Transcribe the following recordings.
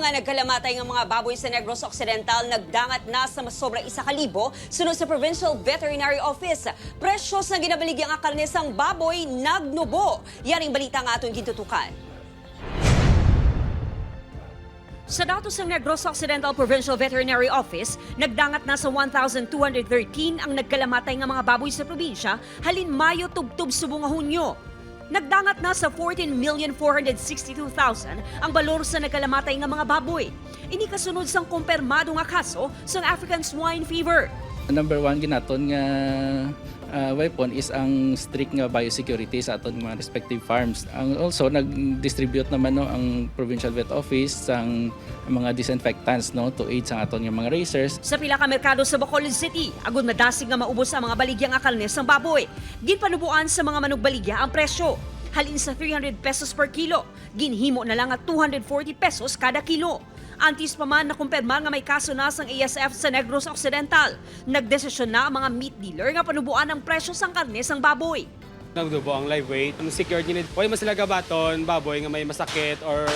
Ang mga nagkalamatay ng mga baboy sa Negros Occidental nagdangat na sa masobra 1,000 sunod sa Provincial Veterinary Office. Presyo sa ginabaligya nga karne sang baboy nagnubo. Yan ang balita nga atong gintutukan. Sa datos ng Negros Occidental Provincial Veterinary Office, nagdangat na sa 1,213 ang nagkalamatay nga mga baboy sa probinsya halin Mayo tubtob subong nga Hunyo. Nagdangat na sa 14,462,000 ang balor sa nagkalamatay nga mga baboy. Ini kasunod sang kumpirmado nga kaso sang African Swine Fever. Number one ginaton nga weapon is ang strict nga biosecurity sa aton mga respective farms. Ang also nag-distribute naman, no, ang Provincial Vet Office ang mga disinfectants, no, to aid sa aton nga mga raisers. Sa pila ka merkado sa Bacolod City, agud madasig nga maubos ang mga baligya nga karne sang baboy. Ginpanubuan sa mga manugbaligya ang presyo. Halin sa 300 pesos per kilo, ginhimo na lang at 240 pesos kada kilo. Antes pa man nakumpirma nga may kaso na sang ASF sa Negros Occidental. Nagdesisyon na ang mga meat dealer nga panubuan ang presyo sang karne sang baboy. Nagdubo ang live weight. Ang secured unit, wala man sila gabaton, baboy nga may masakit or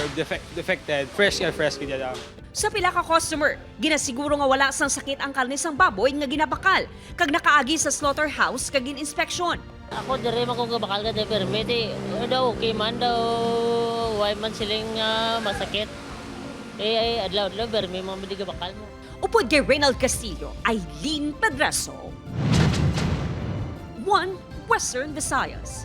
defected. Fresh nga fresh gid lang. Sa pila ka customer, ginasiguro nga wala sang sakit ang karne sang baboy nga ginabakal kag nakaagi sa slaughterhouse kag gin-inspeksyon. Ako dire man ko gabakal ka de permit eh. Daw okay man daw, why man siling masakit. Eh ay adlaw adlaw bermi mo di gabakal mo. Upod kay Reynald Castillo, Eileen Pedraso. 1 Western Visayas.